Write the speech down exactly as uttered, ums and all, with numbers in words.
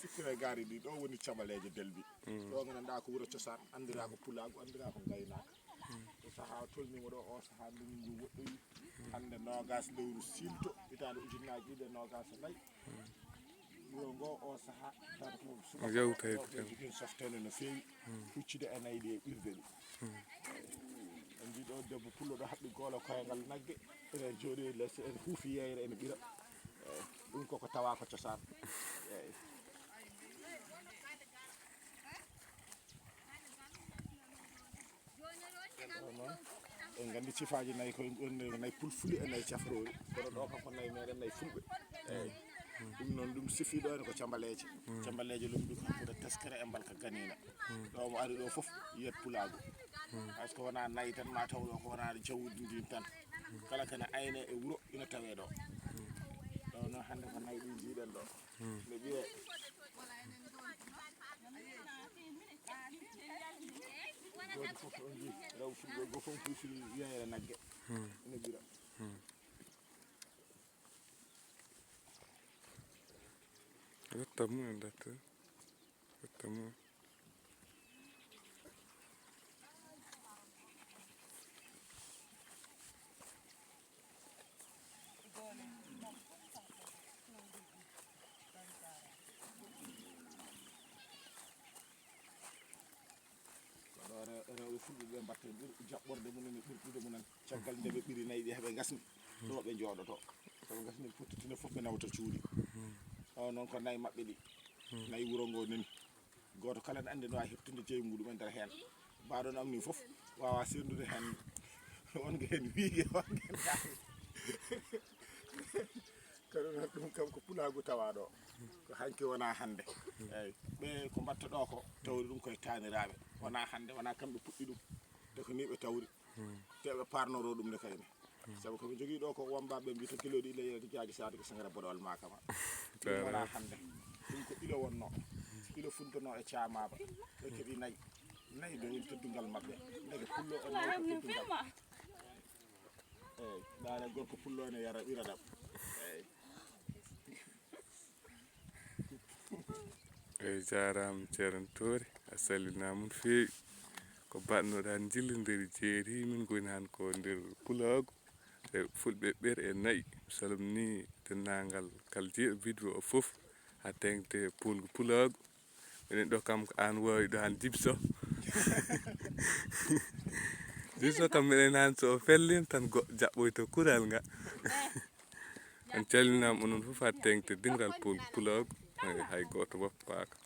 Ittire gaari ɗi, ɗo woni Camaleeje Delbi. Ɗo nganndanɗaa ko wuro cosaan, anndiraa ko pulaagu, anndiraa ko ngaynaaka. Ko sahaa tolniima ɗo, o sahaa ndunngu ngu woɗɗoyi. Hannde noogaas lewru siilto, hitaande ujunnaaji ɗiɗi e noogaas e nayi. Wuro ngo o sahaa, tawata ko subaka Yawta e rewɓe jogii softeende no feewi, huccude e nayi ɗi e ɓirde ɗi. En njii ɗo debbo pullo ɗo haɓɓi goolo koyngal nagge, ene jooɗi e les, ene huufi yeeyre, ene ɓira. Eey, ɗum koko tawa ko cosaan. Eey. Ɗo noon, en nganndi sifaaji nayi, ko nayi pulfuli e nayi cafroori. Kono ɗo kam ko nayi meɗen, nayi fulɓe. Eey. Ɗum noon, ɗum sifi ɗo ene ko cambaleeje. Cambaleeje lomɗi ko hakkunde teskere e mbalka ganiina. Ɗo mo ari ɗo fof yiyat pulaagu. Par ce que wonaa nayi tan ma taw ɗo, ko wonaa jawdi ndin tan. Kala kene ayne e wuro ina tawee ɗo. Ɗo noon hannde ko nayi ɗi njiiɗen ɗo. No ɓiye. Gooto fof on njii, rew fulɓe goo fof puufiri yeeyre nagge. Ina ɓira. Retta mum en, retta. Retta mum en. Ko ɗo re-, rewɓe fulɓe ɓe mbatta ɓur-, jaɓɓorde mumen e ɓurtude mumen. Caggal nde ɓe ɓiri nayi ɗi, heɓe ngasni. Ɗo ɓe njooɗoto. So ɓe ngasni, ɓe pottitina fof, ɓe nawta cuuɗi. O noon ko nayi maɓɓe ɗi. Nayi wuro ngo nani. Gooto kala ne anndi no waawi heɓtude jeyi muɗum e nder heen. Mbaɗo no am ni fof waawa seerndude heen. Won ko heen wiige, won ko heen daañi. Kono noon ɗum kam ko pulaagu tawa ɗo. Ko hanki wonaa hannde. Eey, ɓe ko mbatta ɗo ko tawri ɗum koye taaniraaɓe. Wonaa hannde, wonaa kamɓe puɗɗi ɗum. Te ko ni ɓe tawri. Te ɓe parnoro ɗum ne kayne. Sabu ko ɓe njogii ɗo ko wammbaaɓe mbiyata kilo ɗi leyɗe jaaji saati ko sengre boɗowal maakama. Ɗum wonaa hannde. Ɗum ko ilo wonnoo. Ilo funtonoo e caamaaba. Ɓe keɓi nayi. Nayi ɓe woni teddungal maɓɓe. Ndeke pullo e nayi ko teddungal. Eey, ndaare gorko pullo ene yara ɓira ɗam. Eey. Eey, jaaraama Ceerno Toure, a salminaama no feewi. Ko mbaɗnoɗaa njillondiri jeeri, min ngoni hannde ko nder pulaagu, e fulɓe ɓer e nayi. Mi salminii denndaangal kala jeeɗo vidéo o fof, haa teeŋti e poolgu pulaagu. Minen ɗo kam ko aan waawi ɗo aan Jibi Soh. Jibi Soh kam minen aan so o fellima tan go-, jaɓɓoyto kural nga. On calminaama onon fof haa teeŋti denndaangal pul-, pulaagu. Hay, hay gooto woppaaka.